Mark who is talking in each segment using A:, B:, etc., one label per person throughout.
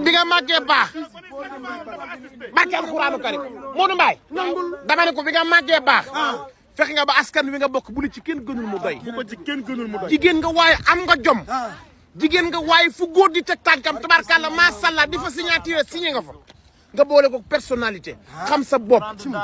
A: bi nga màggee baax barke alxuraanu karim Modou Mbaye dama ne ko bi nga màggee baax fexe nga ba askan wi nga bokk bu ni ci kenn gënul mu doy
B: bu ko ci kenn gënul mu doy
A: jigéen nga waaye am nga jom jigéen nga waaye fu góor di teg tànkam tabarkàlla macha allah di fa signature signé nga fa nga boole ko personnalité xam sa bopp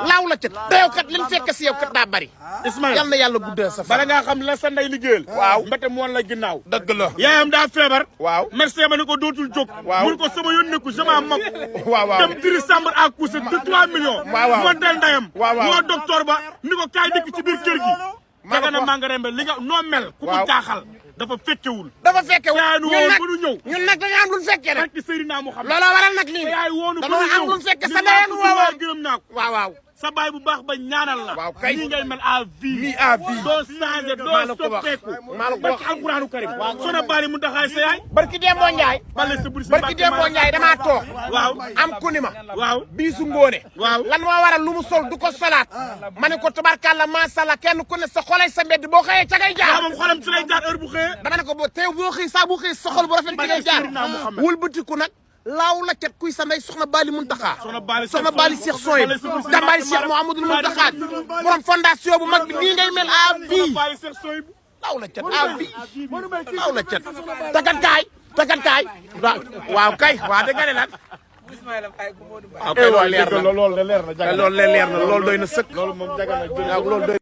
A: laaw la ca te yow kat li mu fekk si yow kat daa bari
B: Ismaïla
A: yal na yàlla guddal sa
B: bala ngaa xam la sa ndey liggéeyal
A: waaw
B: mbete mu woon la ginnaaw
A: dëgg la
B: yaayam daa feebar
A: waaw
B: médecin ba ne ko dootul jóg
A: waaw
B: mun ko sama yoon nekku sama mag
A: waaw
B: dem tiri chambre à coucher de 3 millions moo del ndayam moo docteur ba ni ko kaay dëkk ci biir kër gi jaga na maa nga rembe li nga noo mel ku mu jaaxal dafa fekkewul
A: ñun nag dañu am lu fekkee rek
B: barki Seydina Muhammad
A: looloo waral nag lii
B: yaay woonu
A: dañoo am lu fekkee sa ndeyeen woowoo
B: gërëm naa ko
A: waaw
B: sa baay bu baax ba ñaanal la
A: waaw kay
B: nii ngay mel à vie
A: nii à vie
B: doo changé doo soppeeku barki alquranu karim sona bali mu taxaay sa yaay
A: barki Dembo Ndiaye
B: bale sa buri
A: barki Dembo Ndiaye damaa toog
B: waaw
A: am ku ni ma
B: waaw
A: biisu ngóone
B: waaw
A: lan moo waral lu mu sol du ko solaat ma ne ko tabarkàlla macha allah kenn ku ne sa xolay sa mbedd boo xëyee ca ngay jaar
B: moom xolam ci lay jaar heure bu xëyee
A: dama ne ko boo teew boo xëy saa boo xëy sa xol bu rafet ci ngay jaar wëlbatiku nag laaw la cat kuy sa ndey soxna Bali Muntaxa soxna Bali Cheikh Soye jàmbaari Cheikh Mouhamadoul Muntaxa borom fondation bu mag bi nii ngay mel à vie laaw la cat à vie laaw la cat takat kaay waaw kay waaw dëgg nga ne lan waaw kay loolu leer na loolu leer na loolu doy na sëkk loolu moom jaga na loolu doy